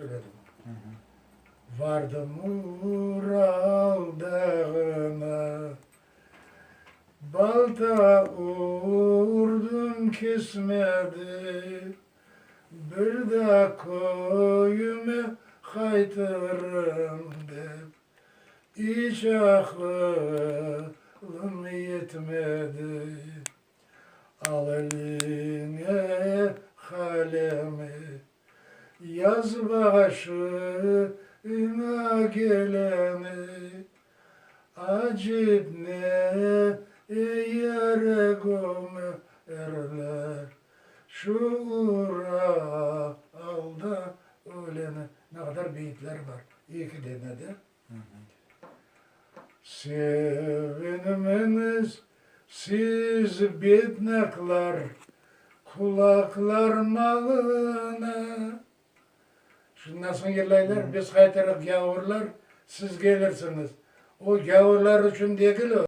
Söyledim. Vardım Ural dağına, Balta urdım kesmedi, Bir daa köyüme qaytırım dep, İç aqılım yetmedi. Al eliñe qalemi, yaz başıña geleni, Acep ne yere kömerler şu Uralda öleni. Ne qadar beyitler bar, eki dene de. Sevinmeñiz, siz bednaklar, kulaklar malına. Şundan soñ yırlaylar, biz qaytarıq gâurlar, siz kelirsiñiz. O gâurlar içün degil o.